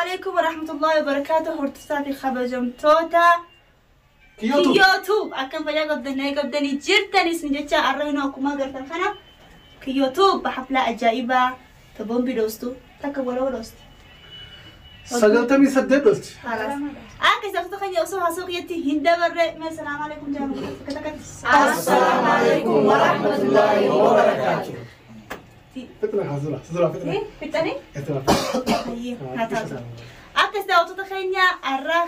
Alaikum warahmatullahi wabarakatuh. Hordoftoota fi kabajamtoota Kiyyootu. Kiyyootu akkam fayyaa qabdanii qabdanii jirtanis ni jecha arra hinoo akkuma agartan kana Kiyyootu haflaa ajaa'ibaa ta boombii dhoostu takka waloo dhoosti. 98 dholti. Akka isaaf keenya osoo haasoo kiyyatti hin dabarre mee salaamu alaikum jedhamu takka takkatti. Assalaamu alaikum warahmatullahi wabarakatuh. Fitna hazura. Zura fitna. Fixanii? Fitna. Haa taatu. Akkas daawwattoota keenya arra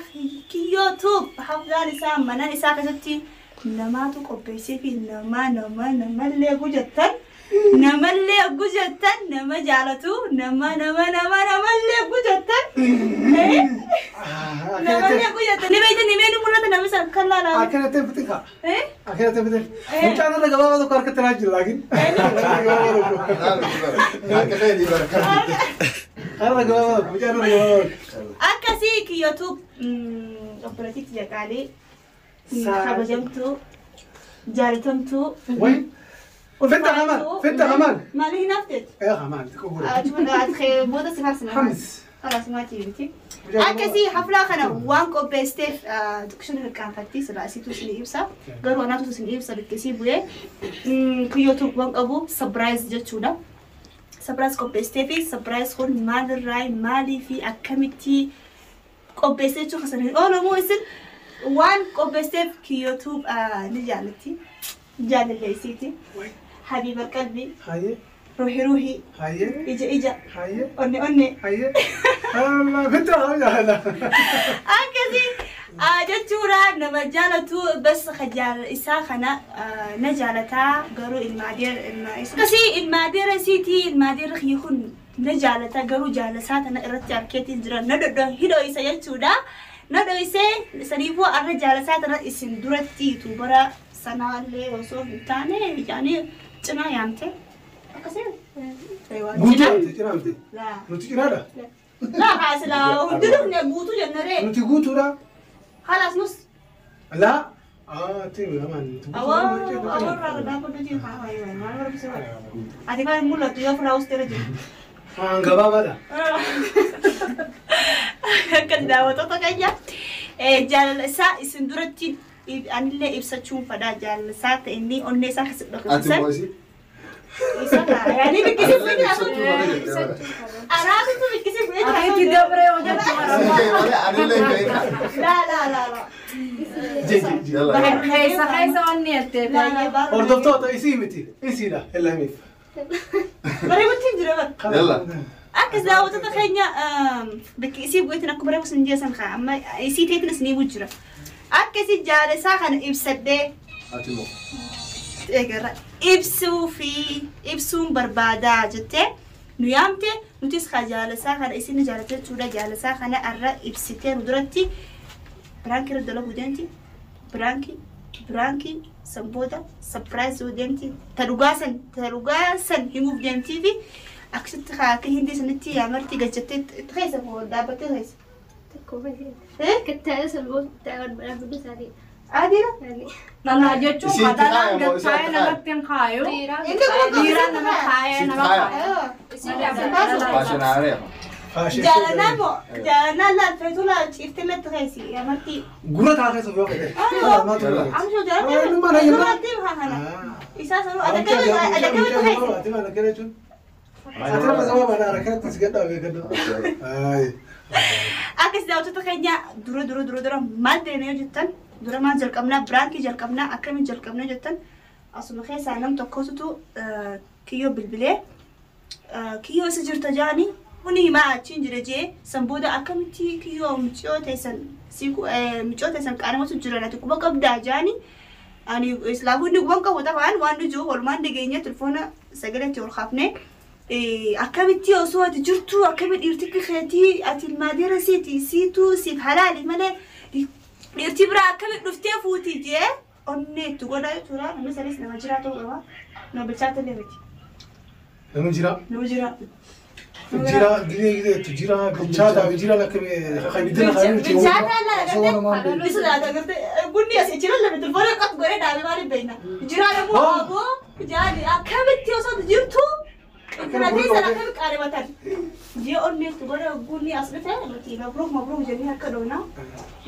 Kiyyootu haflaan isaa mana isaa keessatti namaatu qopheessee fi nama nama namallee gujettan namallee gujettan nama jaalatu nama nama nama namallee gujettan namallee gujettan ni beektan ni beekni mul'ata namni san kan laalaa. Akkana ta'e fitin kaa. Akkana ta'e fitin. Mucaan irra gabaabaa tokko harkatti naa jira laakiin. Akka ta'e barakaa. Har'a gabaabaa tokko mucaan irra gabaabaa tokko. Akkasii Kiyyootu obboleettiitti jaqaalee kabajamtuu jaalatamtuu. Wayi. Fitta kamaan. Fitta kamaan. Maali hin hafteet? Ee kamaan. Xiqqoo godhe. Booda si farsina. Hamis. خلاص ما تيجي akkasii haflaa kana waan qopheesseef tuqshin hirqaanfatti sila asitu isin ibsa garuu anaatu isin ibsa bikkisii bu'ee Kiyyootu waan qabu surprise jechuudha. Surprise qopheessitee fi surprise kun maalirraa maalii fi akkamitti qopheessee jechuu kasan hin oolamu isin waan qopheesseef Kiyyootu ni jaallatti jaalalleessiiti. Habiba qalbii. Hayyee. Ruhi ruhi. Hayyee. Ija ija. Hayyee. Onne onne. Hayyee. Allah fitta kamaan. Akkasii jechuudha nama jaalatu bas jaala isaa kana na jaalataa garuu ilma adeera ilma akkasii ilma adeera isiitii ilma adeera kiyya kun na jaalataa garuu jaalasaa tana irratti harkeetiin jira na dhodho hidhoo isa jechuudha na dho'isee saniifuu arra jaalasaa tana isin duratti tuubara sanaallee osoo hin taane yaani cinaa yaamte akkasii. Guutuu miti cinaa miti. Laa. Nuti cinaadha. Laa haasila hundinuu guutuu jennaree. Nuti guutuudha. خلاص نص. Laa. Ati lamaan. Awwa awwa dhaabbattu jiru haa wayi maal barbaachisa ati kan mul'atu yoo fuula usteera jiru. Waan gabaabaadha. Akka daawwattoota keenya jaalala isaa isin duratti anillee ibsachuun fadhaa jaalala isaa ta'e inni onnee isaa keessatti Ati dhokatan. immoo isii. Isa yaani bikkisii Anillee Anaatutu bikkisii bu'ee Ati dabree hojjechuu barbaada. Anillee hin Laa laa laa laa. Je je je. Yalla. Keessa keessa wanni jettee Laa laa baala. Hordoftoota isii miti. Isiidha. Illamiif. Bareedutti hin jira bara. Yalla. Akkas daawwattoota keenya bakki isii bu'eetiin akkuma reefu isin jeessan kaa amma isii teetiin isinii jira. Akkasii jaala isaa kana ibsadhee Ati immoo. eegarra ibsuu fi ibsuun barbaadaa jettee nu yaamte nutis kaa jaala isaa kana isin jaalate jechuudha jaala isaa kana arra ibsitee nu duratti prank irra dalaguu deemti prank prank san booda surprise deemti ta dhugaa san ta dhugaa san himuuf deemtii fi akkasitti kaa akka hindii sanitti yaamarti galchattee itti keessa dhaabbattee keessa. Adiidha. Dhalaa jechuun Isiitti dhalaan kaayamoo, gattaa'ee isiitti namatti hin kaayu. Inni kun Dhiira nama kaayee nama Isiitti kaayu. Faashinaalee. Jaalanaa moo jaalanaa laalfeetu laal ciiftee natti keessi yaamarti. Gurra taa keessa yoo fedhe. Amshoo jaalatee duratti haa kana. Isaa sanuu adakame adakame keessa. Ati maal akkana jechuun? Ati nama gabaabaadha harkatti si gadhaa beekadhu. Ayi. Akkas daawwattoota keenya dura dura dura dura maal deemee yoo jettan dura maal jalqabnaa prank jalqabnaa akkamiin jalqabnaa jettan asuma keessaa nam tokkotutu kiyyoo bilbilee kiyyoo isa jirta jaanii huni himaa achiin jira jee san booda akkamitti kiyyoo mucayyoo teessan mucayyoo teessan qaanamatu jira ati quba qabdaa jaanii ani islaafu inni quban qabu tafaan waan nu jiru walumaan dhageenya telefoona sagaleetti ol kaafnee akkamitti osoo ati jirtu akkami dhiirti keetii ati ilmaadeera siiti siituu siif halaali malee dhiirti biraa akkami dhuftee fuuti jee onnee itti godha jechuudha namni sanis nama jiraa ta'uu qaba nama bilchaata illee miti Nama jira. nama jiraa. Jira gidee gideetu jira bilchaataa fi jira lakka kan kan Bilchaataa laa agartee isa laata agartee gunni asii jira lama telefoona qaf godhee dhaabee maaliif beekna jiraa namuu aboo jaali akkamitti osoo ati jirtu intala teessan akkami qaadhimatan Jee onnee itti godhe guunni as dhufe nuti mabruuk mabruuk jennee harka dhoonaa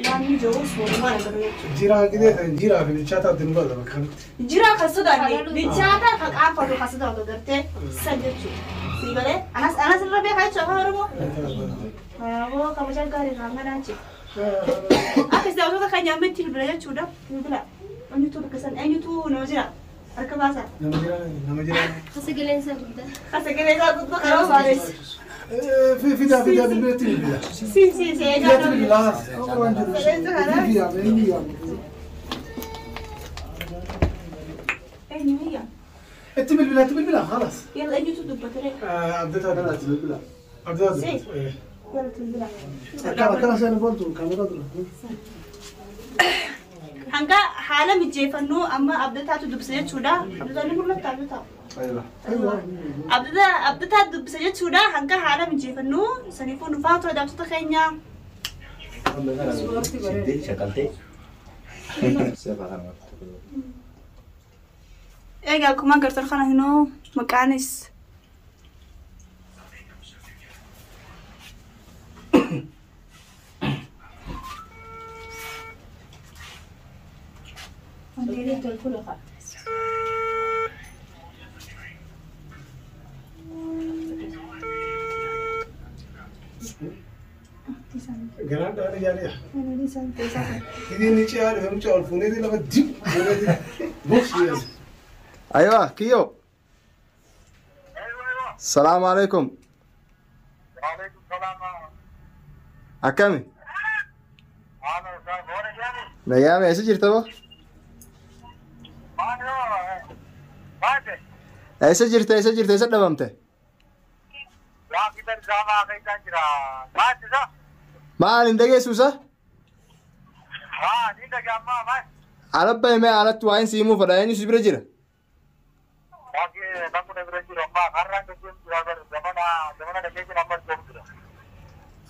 waan ni jiru suurumaan agarru jechuudha. Jiraa gidee jiraa fi bilchaataa adda nu baasa bakka kanatti. Jiraa kan sodaanne bilchaataa kan qaanfatu kan sodaatu gartee san jechuudha. Sii galee anas anas irra beekaa jechuudha afaan Oromoo. Aboo kabajaa gaarii irraa manaa jechuudha. Akkas daawwattoota keenya amma itti bilbila jechuudha. Bilbila eenyutu bakka san eenyutu nama jira harka baasaa. Nama jiraa nama jiraa. Sagaleen isaa guddaa. Sagalee isaa guddaa karaa baases. Fidaa fidaa bilbilatti bilbila. Si si si egaa. Fidaatti bilbila. Waan jiru. Eenyu yaame? Eenyu yaame? Itti bilbila itti bilbila خلاص. Yalla eenyutu dubbatare? Abdataa Kanatti bilbila. Abdataa. Si. Yalla bilbila. Akkana seenu booltu kaameraa dura. Hanga haala mijeeffannoo amma abdataatu dubbisa jechuudha. Abdataan ni mul'ata abdataa. Aywa. Abdataa dubbisa jechuudha. Hanga haala mijeeffannoo saniifuu nufaa tura daawwattoota keenya. Siddee shakaltee. Egaa akkuma agartan kana hinoo maqaanis Garaan dhaala jaaliya. Idin ni ciyaa dhufe mucaa ol fuunee lafa dib boksi yaase. Aywa kiyyo. Salaamu alaikum. Akkami? Nayyaame eessa jirta boo? Eessa jirta eessa jirta eessa dhabamte? Maal hin dhageessuusa? Alabba himee alatti waa'in si himuu fedha eenyu si bira jira?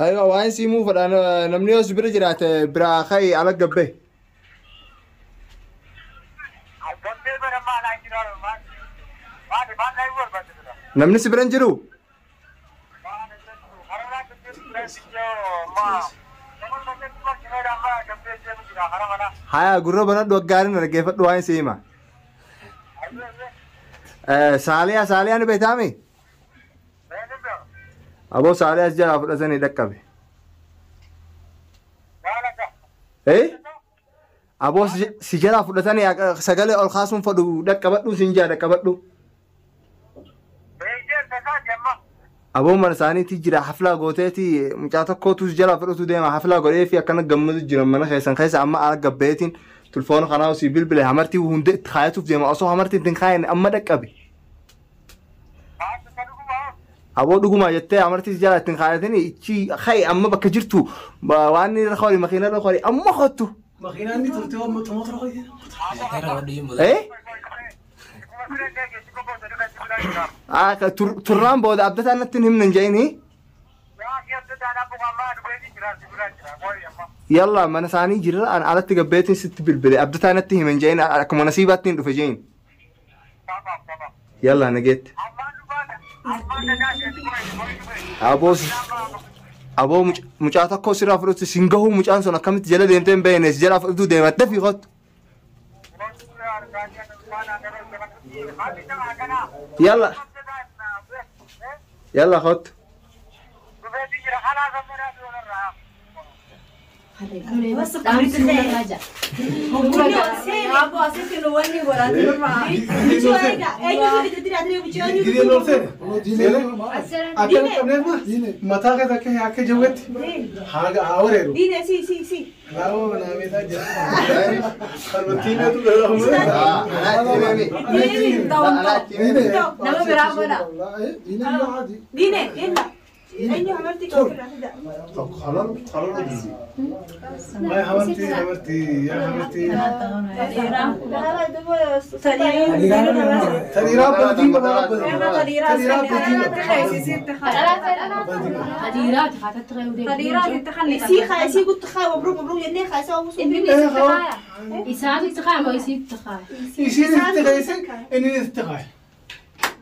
Aywa waa'in si himuu fedha namni yoo si bira jiraate biraa ka'i ala gabbee. Namni si bira hin jiruu? Haya gurra banadhu gaariin dhaggeeffadhu waa'in si hima. Saaliyaa saaliyaa ni beektaami? Aboo saaliyaa jalaa fudhatanii dhaqqabe. Aboo si jalaa fudhatanii sagalee ol kaasuun fadhu dhaqqabadhu siin jaa dhaqqabadhu. Aboo mana isaaniitti jira haflaa gooteeti mucaa tokkootu jalaa fudhatu deema haflaa godhee fi akkana gammadu jira mana keessan keessa amma ala gabbeetiin tulfoon kanaa osii bilbile hamartii hunda itti kaayatuuf deema osoo hamartii ittiin kaayan amma dhaqqabe. Aboo dhugumaa jettee hamartii jalaa ittiin kaayatanii ichi hayi amma bakka jirtu waan irra qori makiina irra qori amma kottu. Makiinaan ni turte waan motora qori. Turraan booda abdataan natti hin himne hin jedhini. Yalla mana isaanii jirra an alatti gabbeetiin sitti bilbile abdataan natti hime hin jedhin akkuma nasiibaatti hin dhufe jedhin. Yalla nageetti. Aboo mucaa tokko sirraa fudhatu siin gahuu mucaan sun akkamitti jala deemtee hin beekne si jalaa fudhatu deemattee fi kottu. Yalla yalla kottu. Gidee lol seene. Akka qabneef mataa keessa akka akka jawwetti haa wareeru. Diine si si si. Laawwa manaa meetaa jira. Kalmattii meetu dhalaamu. Nama biraa godha. Diine yalla. Eenyu hamartii qabu fida. Maay hamartii hamartii yaa hamartii. Tadiraa badii qabaa badii. Tadiraa badii. Isii haa isii guutuu haa mabruuk mabruuk jennee haa isaa uwwisu. Isiin itti qaayise inni itti qaaye.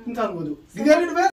Intaan godhu. Gidee dhufee.